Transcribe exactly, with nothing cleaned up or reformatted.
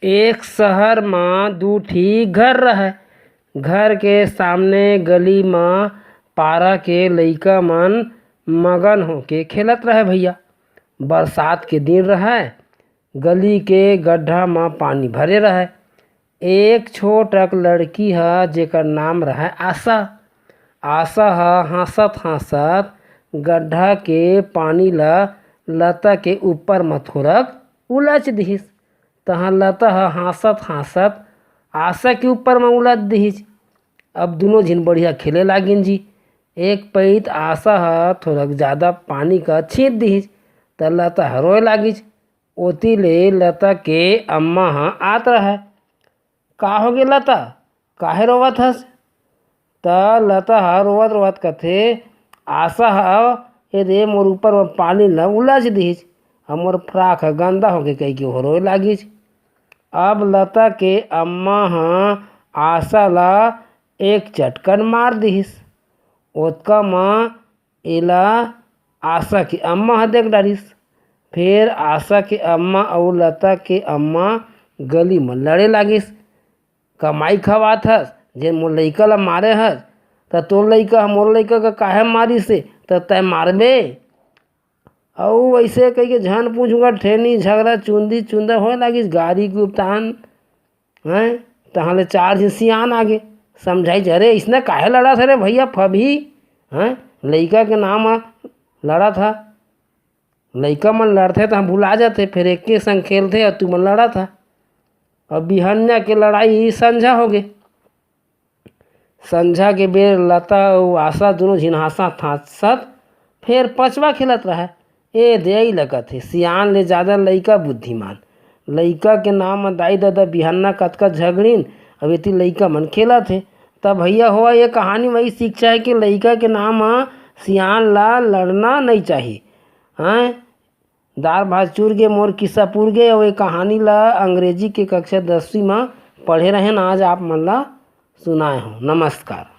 एक शहर म दू ठी घर रहय। घर के सामने गली म पारा के लइका मन मगन होके खेलत रहय भैया। बरसात के दिन रहय, गली के गड्ढा म पानी भरे रहय। एक छोट अक लड़की ह, जेकर नाम रहय आशा। आशा ह हाँसत-हाँसत गड्ढा के पानी ल लता के ऊपर म थोरक उलच दिहिस। तहाँ लता ह हाँसत-हाँसत आशा के ऊपर म उलच दिहिस। अब दूनों झिन बढ़िया खेले लागिन जी। एक पइत आशा ह थोरक जादा पानी का छींट दिहिस, त लता ह रोए लागिस। ओती ले लता के अम्मा ह आत रहय। "का होगे लता, काहे रोवत हस?" त लता ह रोवत रोवत कथे, "आशा ह ए दे मोर ऊपर म पानी ल उलच दिहिस, अउ मोर फ्राक ह गंदा होगे," कहिके ओह रोए लागिस। अब लता के अम्मा ह आशा ल एक चटकन मार दिहिस। ओतका म एला आशा के अम्मा ह देख डारिस। फेर आशा के अम्मा अउ लता के अम्मा गली म लड़े लागिस, "कमाई खवात हस, जेन मोर लइका ल मारे हस, त तोर लइका ह मोर लइका का काहे मारिस हे, त तैं मारबे?" अउ वइसे कहिके झन पूछूंगा, ठेनी झगरा चुंदी चुंदा होए लागिस, गारी गुप्तान। हैं, तहाँ ले चार झिन सियान आगे, समझाइस, "अरे, अइसने काहे लड़त हरे भैया, फबही, हैं, लइका के नाम म लड़त ह, लइका मन लड़थे तहाँ भुला जाथे, फेर एके संग खेलथे अउ तुमन लड़त ह।" अब बिहनिया के लड़ाई संझा होगे। संझा के बेर लता अउ आशा दूनों झिन हाँसत हाँसत फेर पचवा खेलत रहय। ए दे, अई ल कथे, सियान ले जादा लइका बुद्धिमान। लइका के नाम म दाई ददा बिहन्ना कतका झगड़िन, अब एती लइका मन खेलत हे। त भैया हो, ये कहानी म ई शिक्षा हे कि लइका के नाम म सियान ला लड़ना नइ चाही। हैं? दार भात चुर गे, मोर किस्सा पुर गे। अउ ये कहानी ला अंग्रेजी के कक्षा दसवीं म पढ़े रहेन, आज आप मन ला सुनाए हौं। नमस्कार।